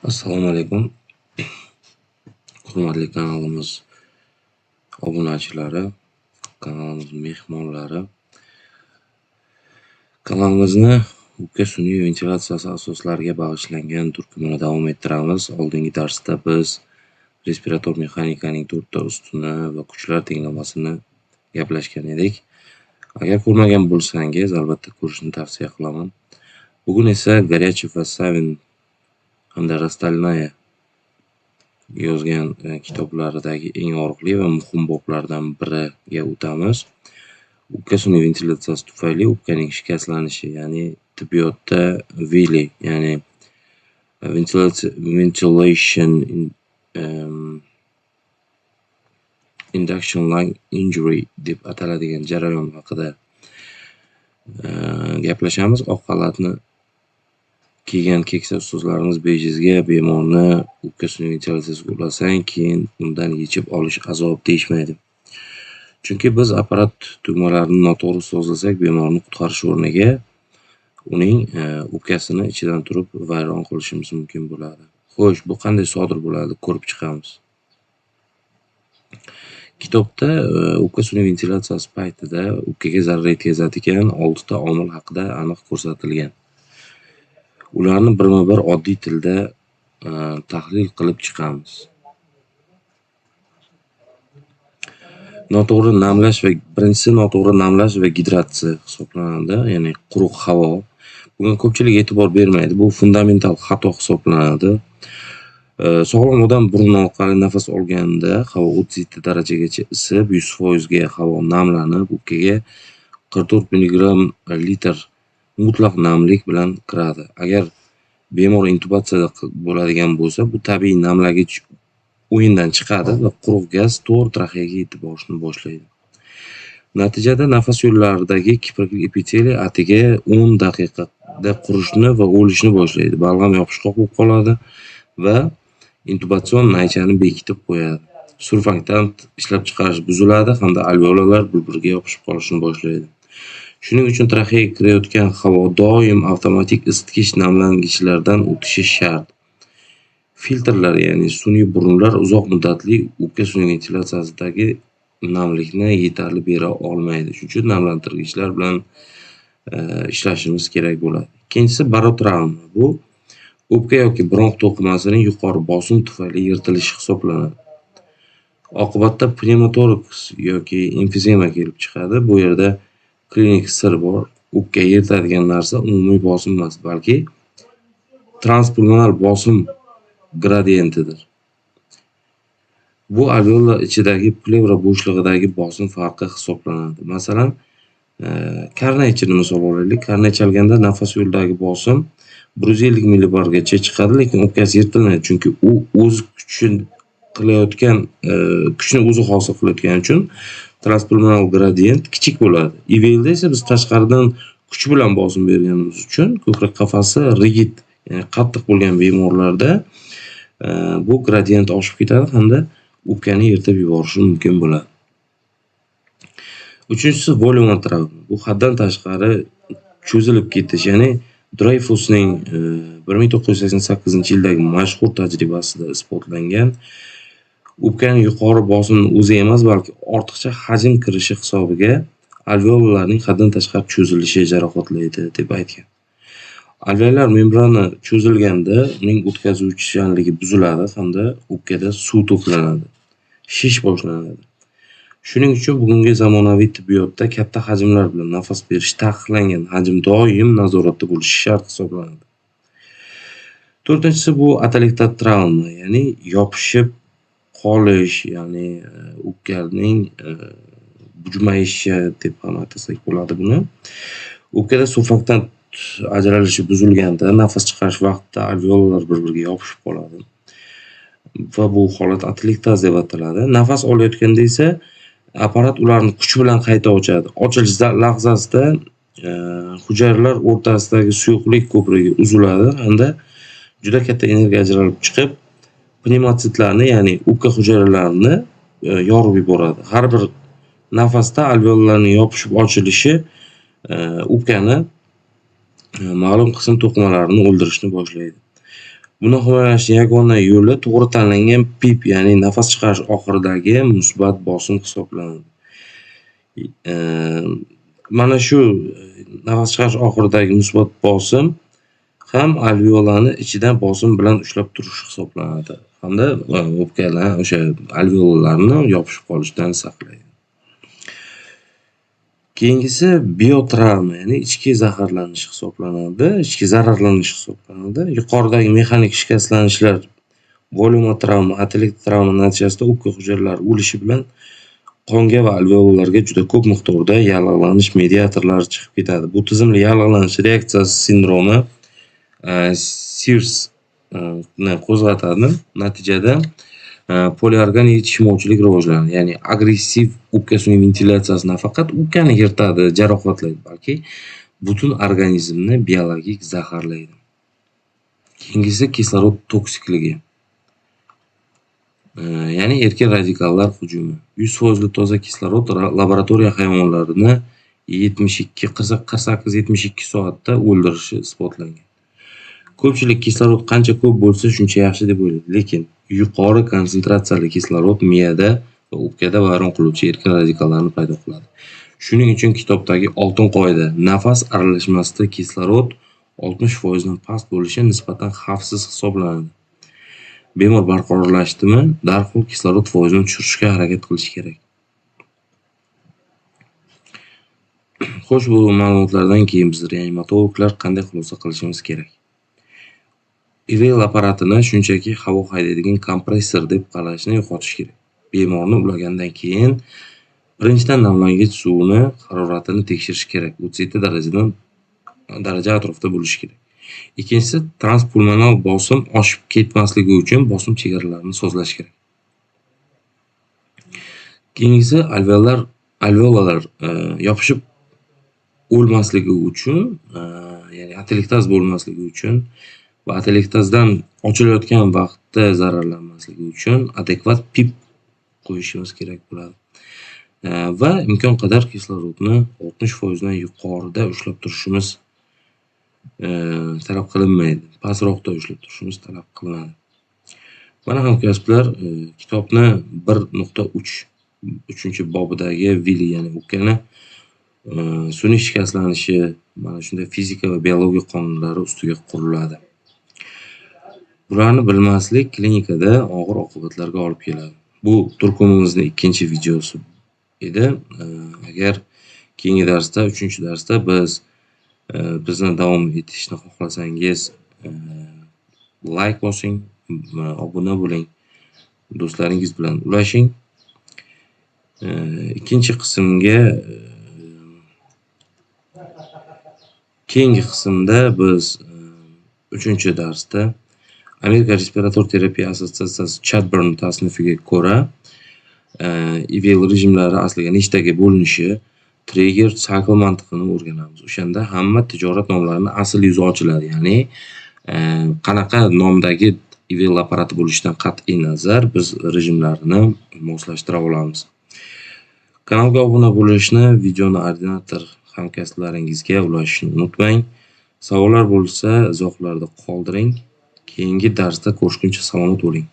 Assalomu alaykum. Hurmatli kanalimiz obunachilari, kanalimiz mehmonlari. Kanalimizni o'pka sun'iy ventilyatsiyasi asoslariga bag'ishlangan turkumini davom ettiramiz. Oldingi darsda biz respirator mexanikaning to'rtta ustuni va kuchlar tenglamasini gaplashgan edik. Agar ko'rmagan bo'lsangiz, albatta ko'rishni tavsiya qilaman. Bugun esa Goryachev va Savin hamda Rastalnaya yozgan kitoblaridagi eng og'riqli va muhim boblardan biriga o'tamiz. O'pka sun'iy ventilyatsiyasi tufayli o'pkaning shikastlanishi, ya'ni tibbiyotda VILI, ya'ni ventilation induction lung injury deb ataladigan jarayon haqida gaplashamiz. Oq xalatni kiygan keksa ustozlarimiz bejizga bemorni o'pka sun'iy ventilyatsiyasiga ulasang, keyin undan yechib olish azob deyishmaydi. Chunki biz apparat tugmalarini noto'g'ri sozlasak, bemorni qutqarish o'rniga uning o'pkasini ichidan turib vayron qilishimiz mumkin bo'ladi. Xo'sh, bu qanday sodir bo'ladi, ko'rib chiqamiz. Kitobda o'pka sun'iy ventilyatsiyasi paytida o'pkaga zarar yetkazadigan oltita omil haqida aniq ko'rsatilgan. Ularni birma-bir oddiy tilda tahlil qilib chiqamiz. Noto'g'ri namlash va birinchisi noto'g'ri namlash va gidratsiya hisoblanadi, ya'ni quruq havo. Bunga ko'pchilik e'tibor bermaydi. Bu fundamental xato hisoblanadi. Sog'lom odam burun orqali nafas olganda havo 37 darajagacha isib, 100% ga havo namlanib, o'pkaga 44 milligramm litr mutlaq namlik bilan kiradi. Agar bemor intubatsiyada bo'ladigan bo'lsa, bu tabiiy namlagich o'yindan chiqadi va quruq gaz to'g'ri traxeyaga yetib borishni boshlaydi. Natijada nafas yo'llaridagi kiprikli epiteliy atigi 10 daqiqada qurishni va o'lishni boshlaydi. Balg'am yopishqoq bo'lib qoladi va intubatsion naychani bekitib qo'yadi. Surfaktant ishlab chiqarish buziladi hamda alveolalar bir-biriga yopishib qolishni boshlaydi. Shuning uchun traxeyaga kirayotgan havo doim avtomatik isitgich namlangichlardan o'tishi shart. Filtrlar, ya'ni sun'iy burunlar uzoq muddatli o'pka sun'iy ventilyatsiyasidagi namlikni yetarli bera olmaydi. Shuning uchun namlantirgichlar bilan ishlashimiz kerak bo'ladi. Ikkinchisi barotravma. Bu o'pka yoki bronx to'qimasining yuqori bosim tufayli yirtilishi hisoblanadi. Oqibatda pnevmotoraks yoki emfizema kelib chiqadi. Bu yerda klinik sir bor. O'pka yirtadigan narsa umumiy bosim emas, balki transpulmonal bosim gradientidir. Bu alveola ichidagi plevra bo'shlig'idagi bosim farqi hisoblanadi. Masalan, karnaychini misol olaylik. Karnay chalganda nafas yo'lidagi bosim 150 millibargacha chiqadi, lekin o'pkasi yirtilmaydi, chunki u o'z kuchini qilayotgan, kuchni o'zi hosil qilayotgani uchun transpulmonal gradient kichik bo'ladi. IVLda esa biz tashqaridan kuch bilan bosim berganimiz uchun ko'krak qafasi rigid, ya'ni qattiq bo'lgan bemorlarda bu gradient oshib ketadi hamda o'pkani yirtib yuborishi mumkin bo'ladi. Uchinchisi volume travma. Bu haddan tashqari cho'zilib ketish, ya'ni Dreyfusning 1988-yildagi mashhur tajribasida isbotlangan o'pkani yuqori bosimni o'zi emas, balki ortiqcha hajm kirishi hisobiga alveolalarning haddan tashqari cho'zilishi jarohatlaydi deb aytgan. Alveolar membrana cho'zilganda uning o'tkazuvchanligi buziladi hamda o'pkada suv to'planadi, shish boshlanadi. Shuning uchun bugungi zamonaviy tibbiyotda katta hajmlar bilan nafas berish taqiqlangan. Hajm doim nazoratda bo'lishi shart hisoblanadi. To'rtinchisi bu atelektat travma, ya'ni yopishib qolish, ya'ni o'pkaning bujmayishi deb ham atasak bo'ladi buni. O'pkada surfaktant ajralishi buzilganda nafas chiqarish vaqtida alveolalar bir-biriga yopishib qoladi. Va bu holat atelektaz deb ataladi. Nafas olayotganda esa apparat ularni kuch bilan qayta ochadi. Ochilish lahzasida hujayralar o'rtasidagi suyuqlik ko'prigi uziladi hamda juda katta energiya ajralib chiqib, pnevmotsitlarni, ya'ni o'pka hujayralarini yorib yuboradi. Har bir nafasda alveolalarning yopishib ochilishi o'pkani ma'lum qism to'qimalarini o'ldirishni boshlaydi. Buni himoyalashning yagona yo'li to'g'ri tanlangan PIP, ya'ni nafas chiqarish oxiridagi musbat bosim hisoblanadi. Mana shu nafas chiqarish oxiridagi musbat bosim ham alveolani ichidan bosim bilan ushlab turish hisoblanadi. Hamda o'pkalar o'sha alveolalarni yopishib qolishdan saqlaydi. Keyingisi biotravma, ya'ni ichki zaharlanish hisoblanadi, ichki zararlanish hisoblanadi. Yuqoridagi mexanik shikastlanishlar volyumotravma, atelektoravma natijasida o'pka hujayralari o'lishi bilan qonga va alveolalarga juda ko'p miqdorda yallig'lanish mediatorlari chiqib ketadi. Bu tizimli yallig'lanish reaksiyasi sindromi SIRS ni qo'zg'atadi. Natijada poliorgan yetishmovchilik rivojlanadi. Ya'ni agressiv o'pka sun'iy ventilyatsiyasi nafaqat o'pkani yirtadi, jarohatlaydi, balki butun organizmni biologik zaharlaydi. Keyingisi kislorod toksikligi. Ya'ni erkin radikallar hujumi. 100 foizli toza kislorod laboratoriya hayvonlarini 72, 48-72 soatda o'ldirishi isbotlangan. Ko'pchilik kislorod qancha ko'p bo'lsa, shuncha yaxshi deb o'ylaydi. Lekin yuqori konsentratsiyali kislorod miyada va o'pkada vayron qiluvchi erkin radikallarni paydo qiladi. Shuning uchun kitobdagi oltin qoida: nafas aralashmasida kislorod 60% dan past bo'lishi nisbatan xavfsiz hisoblanadi. Bemor barqarorlashdimi, darhol kislorod foizini tushirishga harakat qilish kerak. Xo'sh, bu ma'lumotlardan keyin biz reanimatologlar qanday xulosa qilishimiz kerak? IVL apparatini shunchaki havo haydaydigan kompressor deb qarashni yo'qotish kerak. Bemorni ulagandan keyin birinchidan namlangich suvni haroratini tekshirish kerak. 37 darajadan daraja atrofida bo'lishi kerak. Ikkinchisi, transpulmonal bosim oshib ketmasligi uchun bosim chegaralarini sozlash kerak. Keyingisi, alveolalar yopishib o'lmasligi uchun, ya'ni atelektaz bo'lmasligi uchun va atelektazdan ochilayotgan vaqtda zararlanmasligi uchun adekvat PIP qo'yishimiz kerak bo'ladi. Va imkon qadar kislorodni 60% dan yuqorida ushlab turishimiz talab qilinmaydi. Pastroqda ushlab turishimiz talab qilinadi. Mana, hamkasblar, kitobni 1.3 uchinchi bobidagi VILI, ya'ni o'pkani sun'iy shikastlanishi mana shunday fizika va biologiya qonunlari ustiga quriladi. Bularni bilmaslik klinikada og'ir oqibatlarga olib keladi. Bu turkumimizni ikkinchi videosi edi. Agar keyingi darsda, uchinchi darsda biz bizni davom etishni xohlasangiz, layk bosing, obuna bo'ling, do'stlaringiz bilan ulashing. Ikkinchi qismga, keyingi qismda biz uchinchi darsda Amerika respirator terapiya assotsiatsiyasi Chadburn tasnifiga ko'ra IVL rejimlari asliga nechtaga bo'linishi, trigger, cycle mantiqini o'rganamiz. O'shanda hamma tijorat nomlarini asl yuzi ochiladi. Ya'ni qanaqa nomdagi IVL apparati bo'lishidan qat'iy nazar biz rejimlarni moslashtira olamiz. Kanalga obuna bo'lishni, videoni ordinator hamkasblaringizga ulashishni unutmang. Savollar bo'lsa, izohlarda qoldiring. Keyingi darsda ko'rishguncha salomat bo'ling.